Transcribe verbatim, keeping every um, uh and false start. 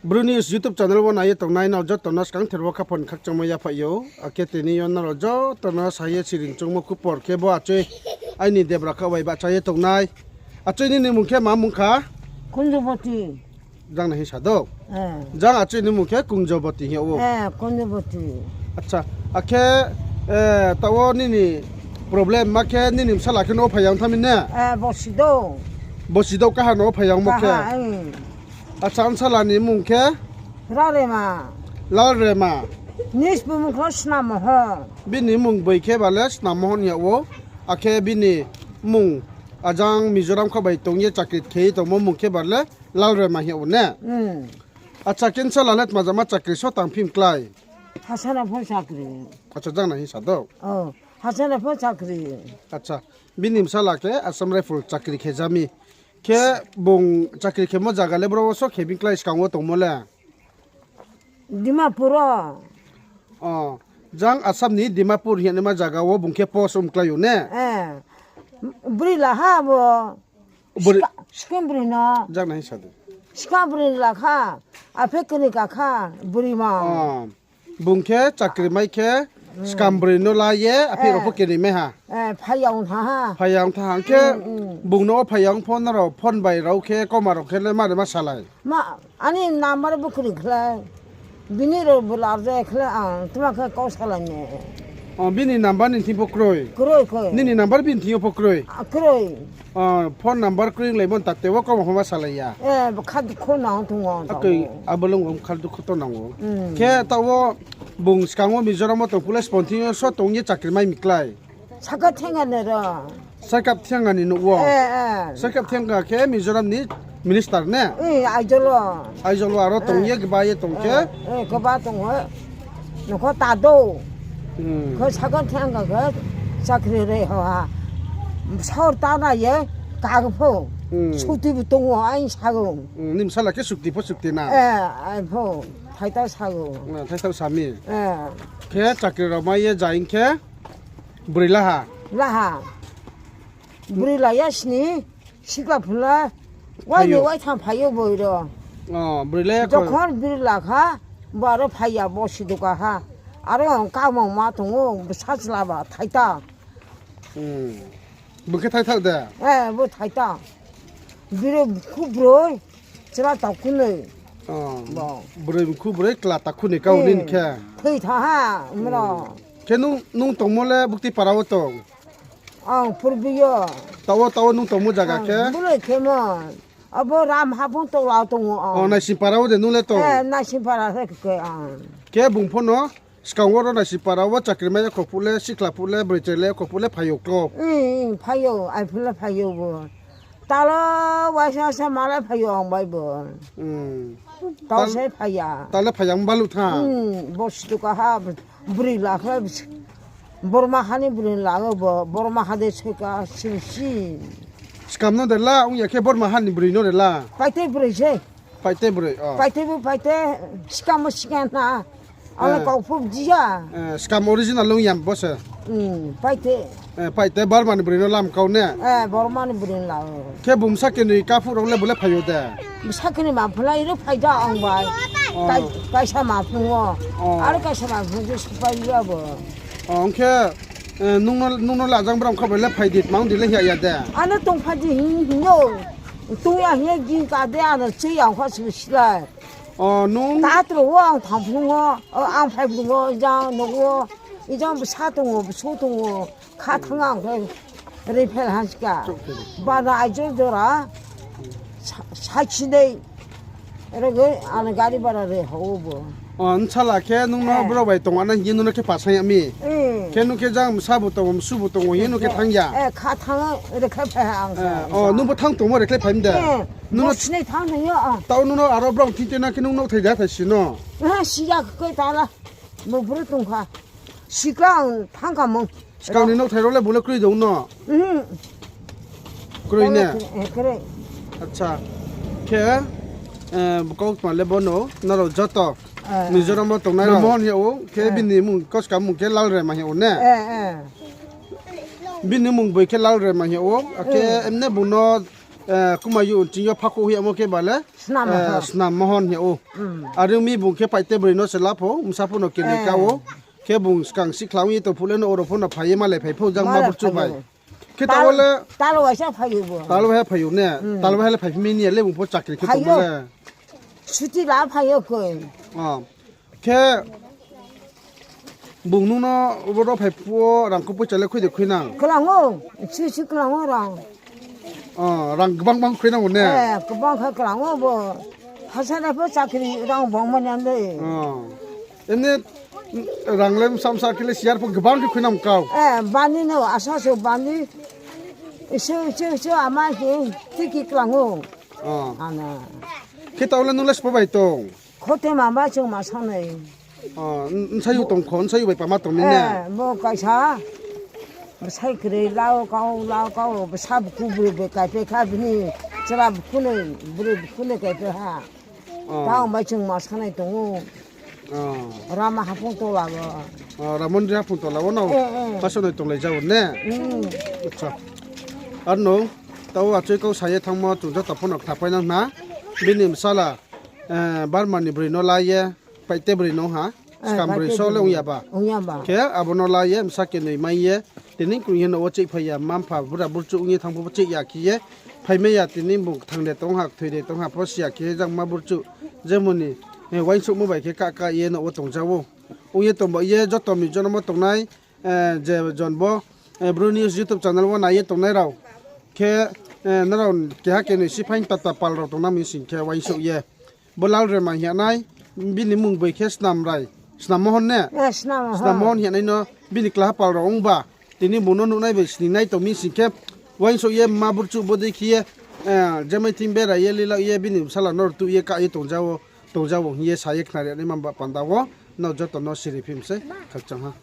Bru News YouTube channel wo nai ye tongnai nrao joto no skangther wo khaphang khakchangmo yaphaih ou. Akhe tini yo nrao joto no sa ye siring choungmo khupor khe bo achoi aini debra kha bai bahcha ye tongnai. Achoi nini mung khe ma mung kha? Kunjoboti. Jang nai hing sa do. Jang achoi ni mung khe Kunjoboti hing yag ou. Acha, akhe taoh wo nini problem ma khe nini bsala khe no wo phai ya ong tha mi ne? Bosi douh kaha no wo phai ya ongmo khe. Acha, bsala ni mung khe? Lalrema. Lalrema. Bini mung boi khe ba le Snammohon hing yag ou. Akhe bini mung ajang Mizoram kha bai tong ye chakri khe ye tongmo mung khe ba le Lalrema hing yag ou ne? Acha, khe bsala le tma jama chakri so tang phi mklái? Acha, jang nai hing sa do. Acha, bini bsala khe Assam Rifle chakri khe ja mi. Khe bung chakri khemo zaga le bro wo so khe mi klái skang wo tongmo le? Dimapur wo. Jang Assam ni Dimapur hing yagnaima zaga wo bung khe post ong klái ou ne? Broi la ha bo. Skam broi no. Jang nai hing sa do. Skam broi la kha. Aphe knoi ka kha, broi ma. Bung khe chakri mai khe skam broi no la ye aphe rao pho knoi mai ha. Phai ya ong tha ha. Phai ya ong tha ha khe, bung no wo phai ya ong pho nrao phone bai rao khe, kauma rao khe le mare ma salai? Ani number bo kroi khlai. Bini rao bo larja khlai ang tma khe kau salai ne. Bini number ni thing pho kroi? Nini number bini thing yo pho kroi? Phone number kroi onglaimo ni tate wo kauma pho ma salai ya. Kha dukho nang tong ou. Abo le ong kha dukho to nang ou. Khe taoh wo bung skang wo Mizoram wo tong phuh le sponthing yo so tong ye chakri mai mi klái? Sakap Thenga ni ro. Sakap Thenga ni nouh wo. Sakap Thenga khe Mizoram ni minister ne? Aizawl wo aro tong ye gba ye tong khe. Gba tong ou. Nokho ta dou. Khe Sakap Thenga khe chakri ri ha. Sor ta na ye ka pho. Sukti bo tong ou, aini sa ou. Nini bsala khe sukti pho sukti na? Pho. Thaitau sa ou. Thaitau sa mi. Khe chakri rao mai ye ja hing khe broi la ha. La ha. Broi la ya sini, sikla phula, wai ni wai tham phai ou boi ro. Jokhon broi la kha, bo aro phai ya, bosi douh ka ha. Aro ang kamang ma tong ou, bsa chla ba thaitau. Bung khe thaitau de? Bo thaitau. Broi mkhu broi, chla takhu noi. Broi mkhu broi, chla takhu noi kau nini khe. Thoi tha ha, mro. Khe nung tongmo le bukti para wo tong? Ang Purbi yo. Taoh wo, taoh wo nung tongmo zaga khe? Bulai khemo. Abo Ram Habung tola tong ou. Naising para wo de nung le tong? Naising para khe ang. Khe bung pho no skang wo ro Naising para wo chakri mai ya kho phuh le, sikla phuh le, broi chrai le kho phuh le phai ou klo? Phai ou, ai phuh le phai ou bo. Talo waisa sa ma le phai ou ang bai bo. Tao se phai ya. Ta le phai ya, baluh tha. Bosi douh ka ha, broi la khe, Borma ha ni broi la ou bo, Borma ha de se ka sing si. Skam no de la ong ya khe Borma ha ni broi no de la? Paite broi se. Paite broi, paite bo paite, skam bo skam na. Ang le kau phuh bji ya. Skam original ong ya bo se? Paite. Paite Borma ni broi no lam kau ne? Borma ni broi la ou. Khe bung bsa knoi ka phuh rao le bo le phai ou de? Bsa knoi ma phuh la iro phai ja ang bai. Kaisa ma phuh ou. Aro kaisa ma phuh je supai ya bo. Ong khe, nung no lajang brao kha bai le phai di, tma ong di le hing ya de? Ano tongphai di hing hing ou. Tong ya hing ye ging ka de, ano chi ya ong kha si slái. Tatro wo ang thang phrung ou, ang phai phrung ou, jang nouh wo, ijang bsa tong ou, bsu tong ou, kha thanng ang khe rephel ha ska. Bana Aizawl jora, sa-, sakhi dei. Aro khe ano gari bara re ha ou bo. Bsala khe nung no brao bai tong ana hing ye nung no khe pasang ya mi? Khe nung khe jang bsa bo tong ou, bsu bo tong ou hing ye nung khe thanng ya? Kha thanng, rekhlai phai ha ang khe. Nung bo thanng tongmo rekhlai phai mi de? Nung no sinai thanng tong ou. Taoh nung no aro brao thing tui na khe nung nouhthai de thai si no? Si ya khe ta la. Bo bru tong kha. Sikla ang thanng kha mung. Skang ni nouhthai rao le bung le kroi dong no? Kroi ne? Acha. Khe, bkau tma le bo no, nrao joto Mizoram wo tongnai rao. Mohon hing ou, khe bini mung, koska mung khe Lalrema hing ou ne? Bini mung boi khe Lalrema hing ou, akhe emne bung no Kumayu nching yo phakhouh hoih yamo khe ba le, Snam Mohon hing yag ou. Are ong mi bung khe paite broi no se la pho, bsa pho no kenoi ka ou. Khe bung skang sikhla ong ye tong phuh le no oro pho no phai ye malai phai pho jang ma burchuh bai. Khe taoh wo le, talwai ha phai ou ne, talwai ha le phaiphi mi ni ya le bung pho chakri khe tongmo le. Suti la phai ou koi. Khe bung nung no ro phai phuh wo rang kho poicha le khui de khuinang? Klang ou, si si klang ou rang. Rang gbang gbang khuinang ou ne? Gbang khe klang ou bo. Hasa le pho chakri rang bangma ni ya le. Emne rang le bsa bsa khe le siar pho gbang khe khuinang kau. Bani no asa so bani. Isu isu isu ama khe tiki klang ou. Khe taoh le nung le sbo bai tong? Khote ma ba chung ma sanai. Nsayouh tong kho, nsayouh bai pama tong mi ne? Bo kaisa. Bsai kwrwi lau kau, lau kau, bsa bukhu bwrwi bai kaipai kha bini. Chwra bukhu ni, bwrwi bukhu ni kaipai ha. Tang bai chung ma sanai tong ou. Rama haphung tola wo. Ramon ri haphung tola wo no. Paso noi tonglai jao ne? Acha. Arno, taoh achoi kau sa ye thanngmo chung joto pho no khnapai nang na. Bini bsala, Barma ni broi no la ye, paite broi no ha. Skam broi so le ong ya ba. Khe abo no la ye, bsa kenoi mai ye, tini krung ye no wo cheihphai ya, mma mpha bura burchuh ong ye thanng pho cheih ya khe ye, phaimai ya tini bung kthang de tong ha, kthoi de tong ha pho si ya khe ye jang ma burchuh, jemon ni, uaingsouhmo bai khe kah kah ye no wo tongja ou. Ong ye tong ba ye joto mi jonom wo tongnai, je jon bo, Bru News YouTube channel wo nai ye tongnai rao. Khe, nrao keha kenoi si phaing tata pal rao tong nang mi sing khe uaingsouh ye. Bo Lalrema hing ya nai, bini mmung bai khe Snam Mohon ne? Snam Mohon hing ya nai no, bini klaha pal rao ong ba, tini bung no nuhnai bai sningnai tong mi sing khe, uaingsouh ye mma burchuh bodei khe ye, jemai thing bera ye lila ye bini bsala no rtuh ye kah ye tongja ou hing ye sa ye khnari nai man ba panda wo, nrao joto no siri phim sei, khakchang ha.